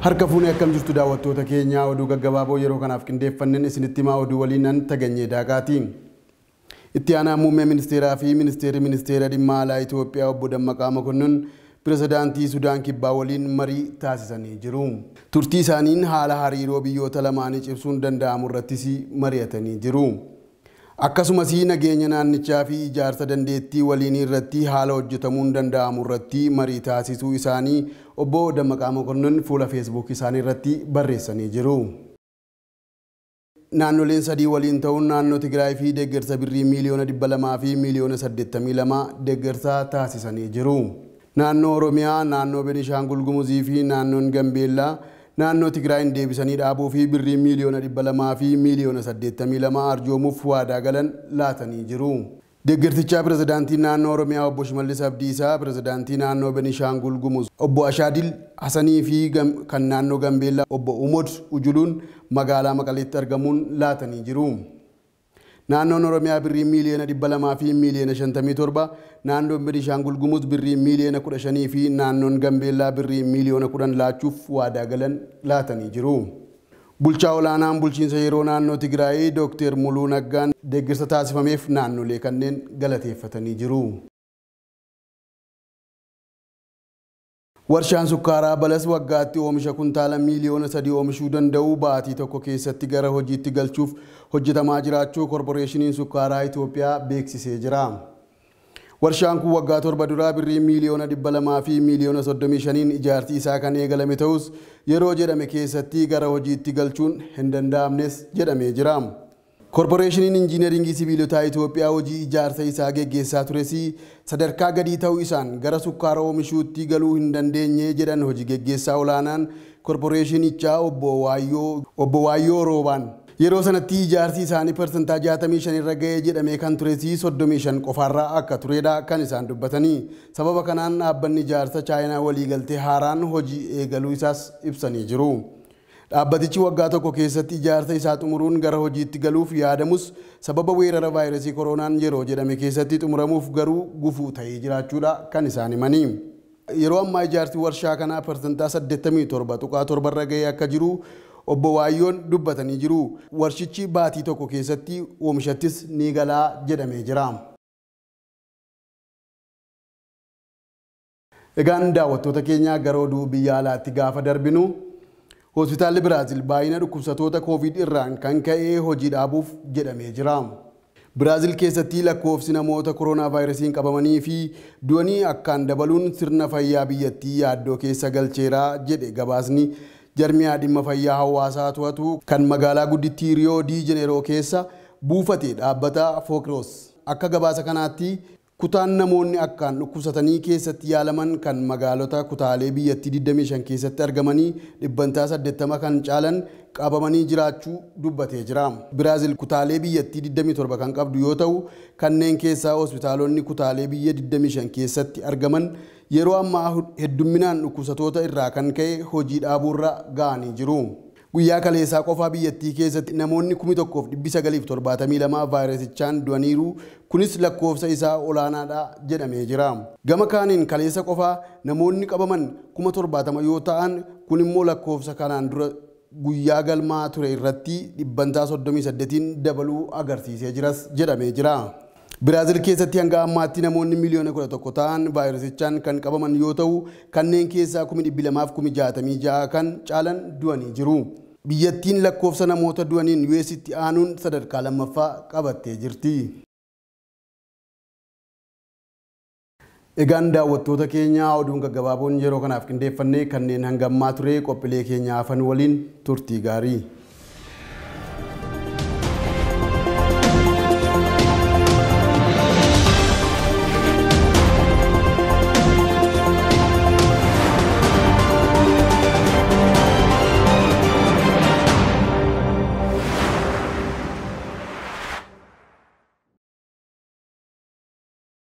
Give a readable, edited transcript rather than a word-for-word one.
Harka fuunee akkam jirtu daawwattoota keenya oduu gaggabaaboo yeroo kanaaf qindeeffanneen isinitti himaa oduu waliinan Taganyee Daaqaati. Itti aanaa muummee ministeeraa fi ministeerri ministeera dhimma alaa Itoophiyaa obbo Dammaqaa Mokonnon pirezidaantii Sudaan Kibbaa waliin marii taasisanii jiru. Turtii isaaniin haala hariiroo biyyoota lamaanii cimsuun danda'amu irrattis mari'atanii jiru. Akkasumas nageenya naannichaa fi ijaarsa dandeettii waliinii irratti haala hojjetamuun danda'amu irratti marii taasisuu isaanii obbo Dammaqaa Mokonnon fuula Feesbuuk isaanii irratti barreessanii jiru. Naannoleen sadii waliin ta'uun naannoo Tigraay fi deeggarsa birrii miiliyoona 200 fi miiliyoona 82 deeggarsa taasisanii jiru. Naannoo Oromiyaa, naannoo Benishaangul Gumuzii fi naannoon Gambeellaa naannoo Tigraayin deebisanii dhaabuu fi birrii miiliyoona 200 fi miiliyoona 82 arjoomuuf waadaa galan laatanii jiru. Deeggartichaa pirezidaantii naannoo Oromiyaa obbo Shimallis Abdiisaa, pirezidaantii naannoo Benishaangul Gumuz obbo Ashaadil Hasanii fi kan naannoo Gambeellaa obbo Umod Ujuluun magaalaa Maqaleetti argamuun laatanii jiru. Naannoon Oromiyaa birrii miiliyoona 200 fi miiliyoona 57, naannoon Benishaangul Gumuz birrii miiliyoona 15 fi naannoon Gambeellaa birrii miiliyoona 10 laachuuf waadaa galan laatanii jiru. Bulchaa olaanaan bulchiinsa yeroo naannoo Tigraay Dookter Muluu Naggaan deeggarsa taasifameef naannolee kanneen galateeffatanii jiru. Warshaan sukkaaraa Balas waggaatti oomisha kuntaala miiliyoona 3 oomishuu danda'u baatii tokko keessatti gara hojiitti galchuuf hojjetamaa jiraachuu Korporeeshiniin Sukkaaraa Itoophiyaa beeksisee jira. Warshaan kun waggaa 7 duraa birrii miiliyoona 200 fi miiliyoona 35 ijaarsi isaa kan eegalame ta'us yeroo jedhame keessatti gara hojiitti galchuun hin danda'amnes jedhamee jira. Korporeeshiniin Injiinaringii Sibiilotaa Itoophiyaa hojii ijaarsa isaa geggeessaa tures sadarkaa gadii ta'uu isaan gara sukkaara oomishuutti galuu hin dandeenye jedhan hojii geggeessaa olaanaan korporeeshinichaa obbo Waayyoo Roobaan. Yeroo sanatti ijaarsi isaanii parsantaa 65 irra ga'ee jedhamee kan tures 35 qofaarraa akka turedha kan isaan dubbatanii. Sababa kanaan dhaabbanni ijaarsa Chaayinaa waliigaltee haaraan hojii eegaluu isaas ibsanii jiru. Dhaabbatichi waggaa tokko keessatti ijaarsa isaa xumuruun gara hojiitti galuuf yaadamus sababa weerara vaayirasii koronaan yeroo jedhame keessatti xumuramuuf garuu gufuu ta'ee jiraachuudha kan isaan himanii. Yeroo ammaa ijaarsi warshaa kanaa parsantaa 87.7 irra ga'ee akka jiru obbo Waayyoon dubbatanii jiru. Warshichi baatii tokko keessatti oomishattis ni galaa jedhamee jira. Egaan daawwattoota keenya gara oduu biyya alaatti gaafa darbinu Hospitaalli Biraazil baay'ina dhukkubsattoota Koovid irraan kan ka'e hojii dhaabuuf jedhamee jira. Biraazil keessatti lakkoofsi namoota koronaa vaayirasiin qabamanii fi du'anii akkaan dabaluun sirna fayyaa biyyattii yaaddoo keessa galcheera jedhe gabaasni jarmiyaa dhimma fayyaa hawaasaa to'atu kan magaalaa guddittii Riyoo Dii Jeneeroo keessa buufate dhaabbata Fookroos. Akka gabaasa kanaatti kutaan namoonni akkaan dhukkubsatanii keessatti yaalaman kan magaalota kutaalee biyyattii 25 keessatti argamanii dhibbantaa 80 kan caalan qabamanii jiraachuu dubbatee jira. Biraazil kutaalee biyyattii 27 kan qabdu yoo ta'u kanneen keessaa hospitaalonni kutaalee biyya 25 keessatti argaman yeroo ammaa heddumminaan dhukkubsattoota irraa kan ka'e hojii dhaabuurra ga'anii jiru. Guyyaa kaleessaa qofaa biyyattii keessatti namoonni 1972 vaayirasichaan du'aniiru. Kunis lakkoofsa isaa olaanaadha jedhamee jira. Gama kaaniin kaleessa qofaa namoonni qabaman 70,000 yoo ta'an kun immoo lakkoofsa kanaan dura guyyaa galmaa ture irratti dhibbantaa 38 dabaluu agarsiisee jiras jedhamee jira. Biraazil keessatti hanga ammaatti namoonni miiliyoona 11 ta'an vaayirasichaan kan qabaman yoo ta'u kanneen keessaa 266,066 kan caalan du'anii jiru. Biyyattiin lakkoofsa namoota du'aniin US'tti aanuun sadarkaa lammaffaa qabattee jirti. Egaan daawwattoota keenya oduun gaggabaaboon yeroo kanaaf qindeeffannee kanneen hanga ammaa ture qophiilee keenya hafan waliin turtii gaarii.